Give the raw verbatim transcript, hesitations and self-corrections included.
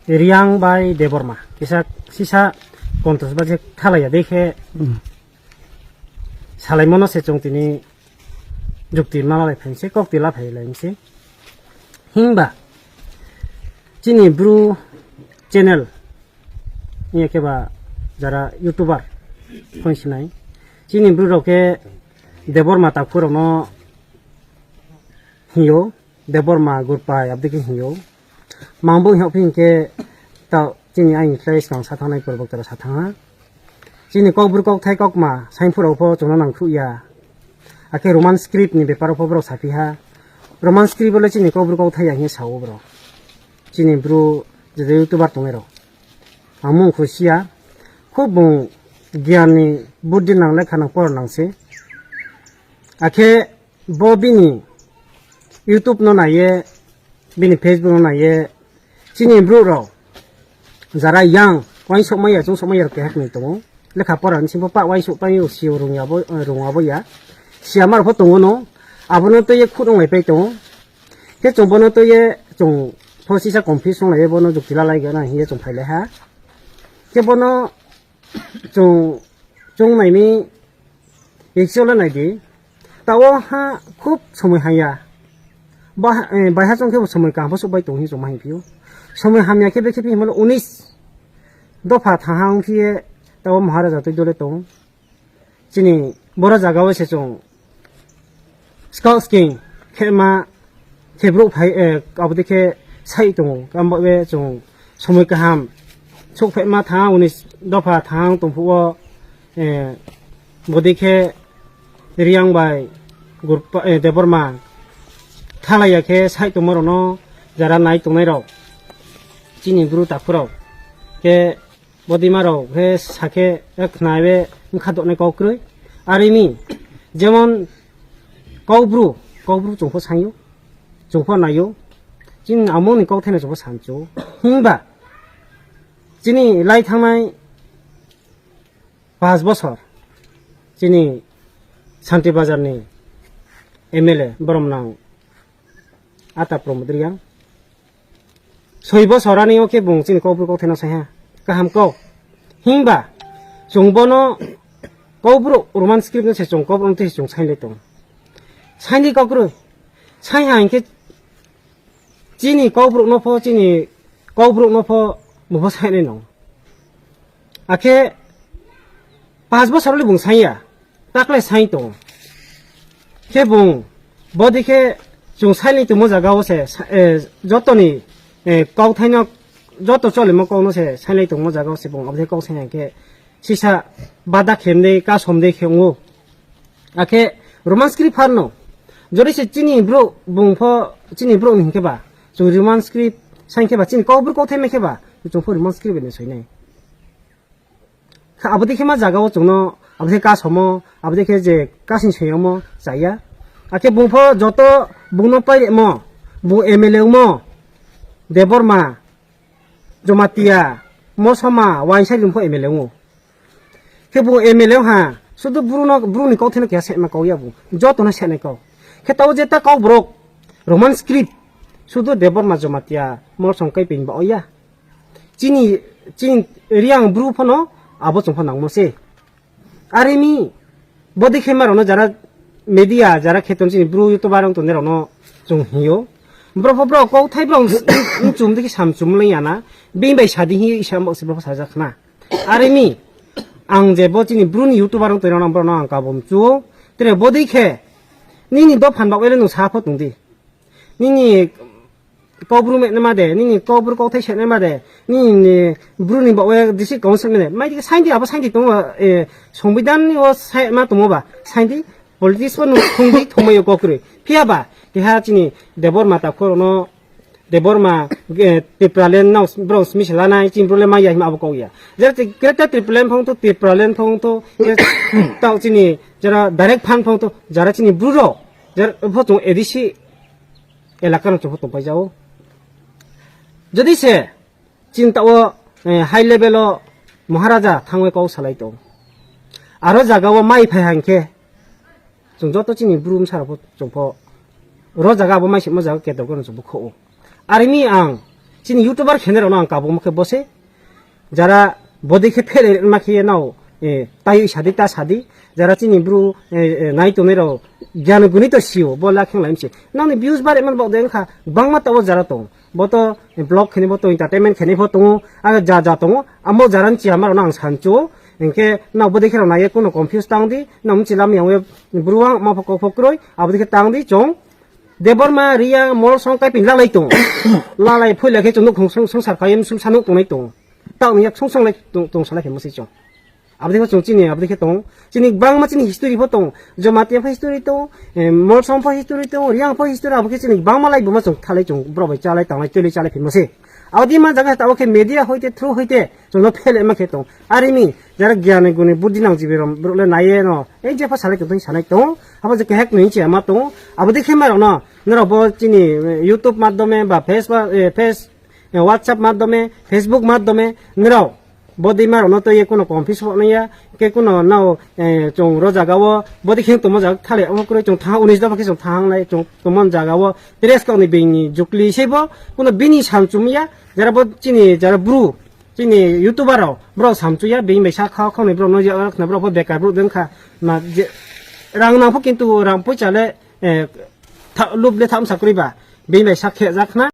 Riang bai Debbarma kisa sisa controversy thalaiya de khe, hmm, salaimano se chwng tini jukti malai phainse, kok tila phai lainse. Himba chini Bru channel, iya khe ba jara YouTuber phone sinai. Chini Bru rok khe Debbarma takhu rokno hiyo, Debbarma Gurpai abdi khe hiyo. Mangbo hiyo phi hinkhe ta chini ayni khlai swkang sa thangnai, purbo tara sa thangha. Chini kok Bru kok thai kok ma saimphuru pho chwngno nangkhu ya. Akhe Roman script ni bepar pho borok saphi ha. Roman script le chini kok Bru kok thai ya hiya sao borok. Chini Bru je YouTuber tongnairok. Ang mung khusiya. Khub bung giyan ni buddhi nang lekha nang por nang se. Akhe bo bini YouTube no naiye, bini Facebook no naiye, chini bru rok jara yang waisok maya, chungsok maya rok keha kwnwi tongo. Lekha pora ni singbo pa waisok pai o sio rung ya bo, rung abo ya. Siya mar pho tongo no, abono tei khut ong lai pai tongo. Khe chwng bono tei chwng pho sisa confuse ong lai bono jukti la lai gana hiye chwng phai lai ha. Khe bono chwng, chwng naimi actually naidi. Tao ha khub somoi haya. Ba, eh, bai ha chwng khe bo somoi kaham bo sok bai tong hi chwng ma hing phio. Somoi hamya khe be khe phimalo unis dopha thaha wng phiye tao Maharaja twi dole tong. Chini boro jaga o se chwng Scout king khema khebruk phai, eh, abodi khe sai tongo. Kamba be chwng somoi kaham sok phaima thang unis dopha thang tongphuo, eh, bodi khe Riang bai Gurpa, eh, Debbarma thalaiya khe sai tongma rokno jara nai tongnai rok chini bru takhu rok khe Bodima rok he sakhe, eh, khna be wngkha doknai kok kwrwi. Arimi, jemon kok bru, kok bru chwng pho sanyo, chwng pho naio. Chini amoni kok thaino chwng pho sancho. Himba, chini lai thangnai pash bosor, chini Santi Bazar ni M L A borom nang Ata Pramod Riang. Soi bosor ani o khe bung chini kok bru kok thaino sai ha. Kaham kok. Himba, chwng bono kok bru Roman script no se chwng kok bru no twi se chwng sainlai tongo. Sainlai kok bru. Sai ha hinkhe chini kok bru no pho, chini kok bru no pho, bo pho sainai no. Akhe pash bosor le bung saiya, takle sai tongo. Khe bung, bodi khe chwng saini tongmo jaga o se, sa-, eh, jotoni, eh, kok thaino, joto cholimo kok no se saini tongmo jaga o se bung, aboni kok sai khe sisa bada khemde, ka somde khe wngo. Akhe Roman script pharno, jodi se chini bro bung pho, chini bro ni hinkhe ba, chwng Roman script sai khe ba, chini kok bru kok thai mai khe ba, chwng pho Roman script ni soinai. Kha, abo dei khe ma jaga o chwngno, abo dei khe kasomo, abo dei khe je kasing soyomo chaya. Akhe bung pho joto bungno pairemo, bung M L A wngmo, Debbarma, Jomatia, Mosoma, Wainsa ring pho M L A wngo. Khe bung M L A wngha, sudu bruno, bruni kok theno keha sema kok ya bung, jotono senai kok. Khe tao je ta kok borok, Roman script, sudu Debbarma, Jomatia, Mosong kai pin ba oya. Chini, chini Riang bru phano abo chwng pho nangmo se. Arimi, bodi khe marokno jara media, jara kheton chini bru YouTuber wng tongnai rokno chwng hiyo. Bro pho bro kok thai bro chum dikhe sam chum lai yana. Bini bai sadi hi isa mok se bro sajak khna. Arimi, ang je bo chini bruni YouTuber wng tongnai rokno ang kabum chu. Tere bodi khe nini dophan bak wele nung sa pho tong di. Nini kok bru mena ma de, nini kok bru kok thai sena ma de, nini bru ni bawe disi kong sena de. Mai dike sain di abo sain di tongo, eh, songbidan ni o sai ma tongo ba. Sain di politics o nung thong di thongmai o kok rwi. Phiya ba, keha chini Debbarma ta khoro no, Debbarma, eh, Tipraland no bro simi se lanai chini bro le ma ya hima abo kok ya. Jera ti Greater Tipraland phong to, Tipraland phong to, eh, tao chini jera direct fan phong to, jara chini bru ro, jera pho chung A D C elaka no chwng pho tongpai jao. Jodi se chinta o, eh, high level o Maharaja thangwi kok salai tong. Aro jaga o mai phai hang khe chwng joto chini brum sara pho chwng pho ro jaga abo mai sima jaga ketok no chwng pho kho o. Arimi ang chini YouTuber khenai rokno ang kabukma khe bo se. Jara bodi khe phere ma khe nao, eh, tai sadi ta sadi. Jara chini bru, eh, eh, nai tongnai rok gyan guni to sio, bo la kheng lai mse. Nang ni views bare man bok de wngkha, bangma tabo jara tong. Bo to vlog kheni bo to entertainment kheni bo tongo, aga ja ja tongo. Amo jara ni chiya ma rok no ang sancho. Hingke nao bodi khe rok nai ye kuno confuse tang di. Nang mchi lam yang we bru ang ma pho kok pho kroi, abo di khe tang di chong. Debbarma, Riya, Molsom, Kaipin lalai tong. Lalai phoila khe chwng nukhung song-, songsar khaiyem sumsa nuk tongnai tong. Tang yak song song lai tong, tong salai khe mwsai chong. Abdi khe chwng chini, abdi khe tong. Chini bangma chini history pho tong. Jamatia pho history tong. Eh, Molsom pho history tong. Riya pho history, abo khe chini bangma lai buma chwng thalai chwng. Borok bai chalai tanglai twi chalai khe mwsai. Abdi ma jaga ta o khe media hoite through hoite. Chwngno phele ma khe tong. Arimi, jara gyani guni buddhi nang jibi rom, borok le naiye no. Ei jepha salai tong, sanai tong. Abo je kehek ni hinchi ama tong. Abo de khema rok no. Norok bo chini, eh, YouTube madhyome ba Facebook, eh, Face-, eh, WhatsApp madhyome, Facebook madhyome. Norok bo de ma rok no to ye kuno confuse bo naya. Ke kuno nao, eh, chwng ro jaga o. Bo de kheng tongmo jaga thale amo kuro chwng tha unis dopha khe chwng thang nai chwng tongmo jaga o. Press kok ni bini jukli se bo. Kuno bini sam chumya. Jara bo chini, jara bru. Chini YouTuber rok, borok samchuya, bini bai sak kha, khoknwi borok no ya, khna borok pho bekar borok deng kha. Ma je, rang nang pho kintu rang poisa le, eh, tha-, lub le tham sakri ba, bini bai sak khe jak khna.